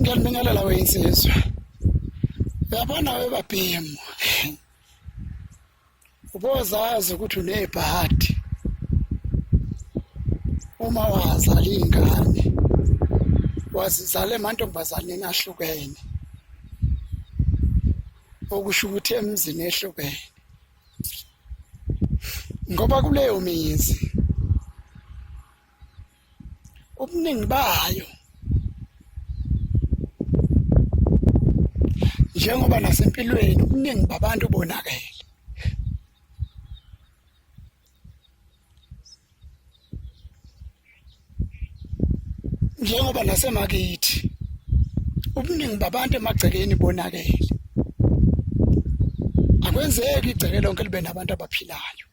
Ngiyanibingelela weyinsizwa. Uyabona webabhemu. Ubozazi ukuthi unebhadi. Uma wazala ingane wazizala emantombazaneni ahlukene. Okusho ukuthi emzini ehlukene. Ngoba kuleyo mizi ubuningi bayo njengoba nasempilweni ubuningi babantu bonakele. Njengoba nasemakithi ubuningi babantu emagcekeni bonakele. Akwenzeki igceke lonke libe nabantu abaphilayo.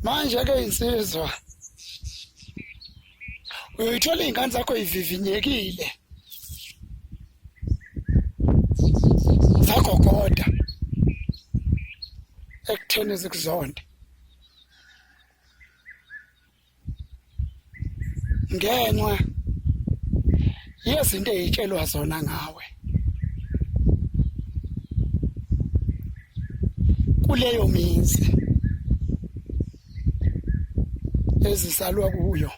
Manje ke insizwa uyoyithola iy'ngane zakho yivivinyekile zagogoda ekutheni zikuzonde ngenxa yezinto ezitshelwa zona ngawe kuleyo mizi ezisalwa kuyo.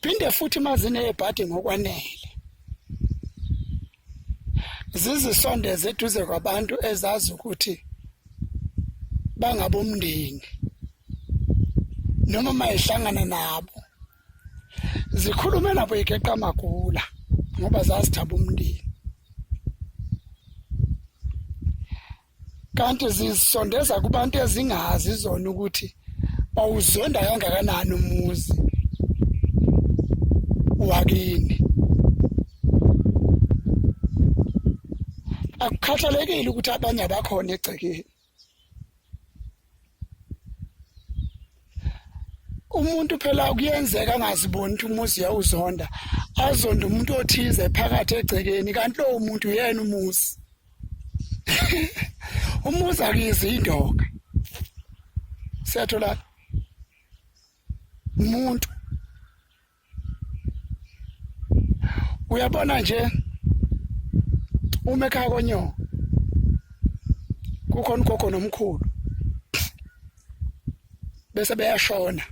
Phinde futhi mazinebhadi ngokwanele zizisondeze eduze kwabantu ezazi ukuthi bangabomndeni noma mayihlangana nabo zikhulume nabo igeqa amagula ngoba zazithaba umndeni. Kanti zisondeza kubantu ezingazi zona ukuthi bawuzonda kangakanani umuzi wakini. Akukhathalekile ukuthi abanye abakhona egcekeni. Umuntu phela kuyenzeka angaziboni ukuthi umuzi uyawuzonda, azonde umuntu othize phakathi egcekeni kanti lowo muntu uyena umuzi. Umuzi akuyizi indoka. Siyatholana. Umuntu uyabona nje uma ekhaya konyoko kukhona ugogo nomkhulu bese beyashona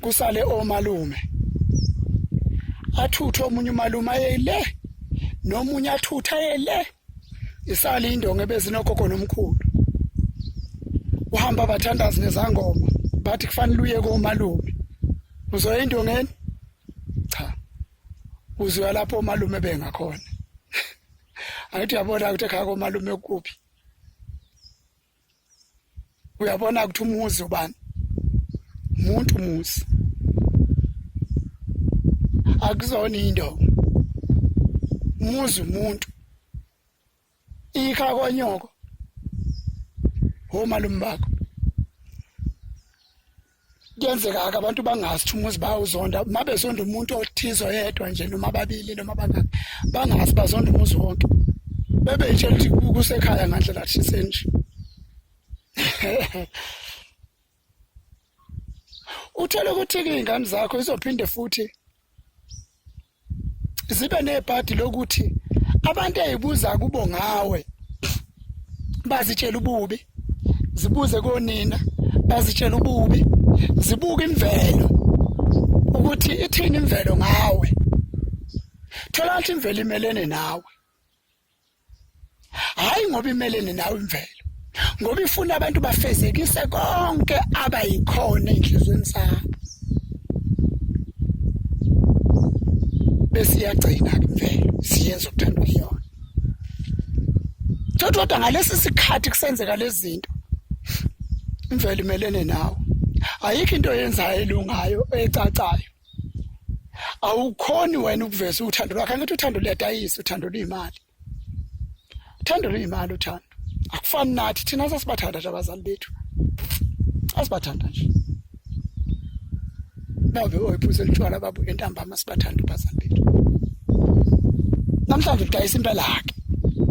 kusale omalume athuthe omunye umalume aye le nomunye athuthe aye le isale indonga ebezinogogo nomkhulu. Uhamba abathandazi nezangoma bathi kufanele uye komalume. Uzoya endongeni? Cha, uzoya lapho omalume bengakhona. Angithi uyabona ukuthi ekhaya komalume kuphi? Uyabona ukuthi umuzi ubani? Umuntu umuzi. Akuzona indonga. Umuzi umuntu. Ikha konyoko. Omalume bakho. Kuyenzeka-ke abantu bangazi ukuthi umuzi bayawuzonda uma bezonda umuntu othize oyedwa nje noma ababili noma abangaki bangazi bazonda umuzi wonke bebeyitshela ukuthi kusekhaya ngandlela thizeni nje. Uthole ukuthi-ke iy'ngane zakho izophinde futhi zibe nebhadi lokuthi abantu ezibuza kubo ngawe bazitshela ububi, zibuze konina bazitshela ububi, zibuka imvelo ukuthi ithini imvelo ngawe. Thola ukuthi imvelo imelene nawe. Hayi ngoba imelene nawe imvelo, ngoba ifuna abantu bafezekise konke abayikhona enhlizweni zabo. Bese iyagcina imvelo siyenza okuthandwa iyona. Thothi kodwa ngalesi sikhathi kusenzeka lezi zinto imvelo imelene nawe. Ayikho into oyenzayo elungayo ecacayo. Awukhoni wena ukuveza uthando lwakho. Angithi uthando luyadayisa, uthando luyimali. Uthando luyimali uthando. Akufani nathi thina sasibathanda nje abazali bethu. Asibathanda nje. Babe oyiphuzela utshwala babuye ntambama sibathanda abazali bethu. Namhlanje udayisa impela ke.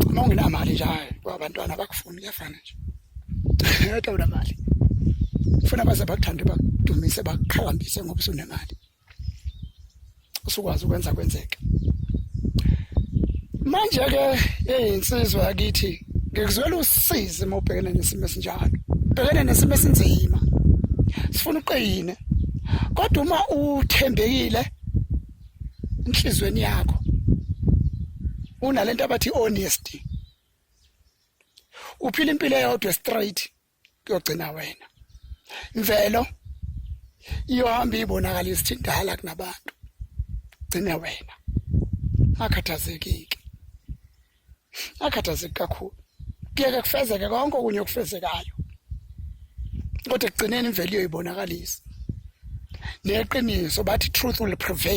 Uma ungenamali nje, hayi, kwabantwana bakufuni, kuyafana nje. Kodwa unamali, ufuna baze bakuthande, bakudumise, bakuqhakambise ngoba usunemali, usukwazi ukwenza kwenzeke. Manje ke, eyinsizwa yakithi, ngikuzwela usizi uma ubhekene nesimo esinjalo, ubhekene nesimo esinzima, sifuna uqine. Kodwa uma uthembekile enhlizweni yakho, unalento abathi honesty, uphila impilo eyodwa straight, kuyogcina wena imvelo iyohamba ibonakalisa ukuthi indala kunabantu. Gcine wena, akhathazekike, akhathazeki kakhulu, kuyeke kufezeke konke okunye okufezekayo, kodwa ekugcineni imvelo iyoyibonakalisa neqiniso. Bathi truth will prevail.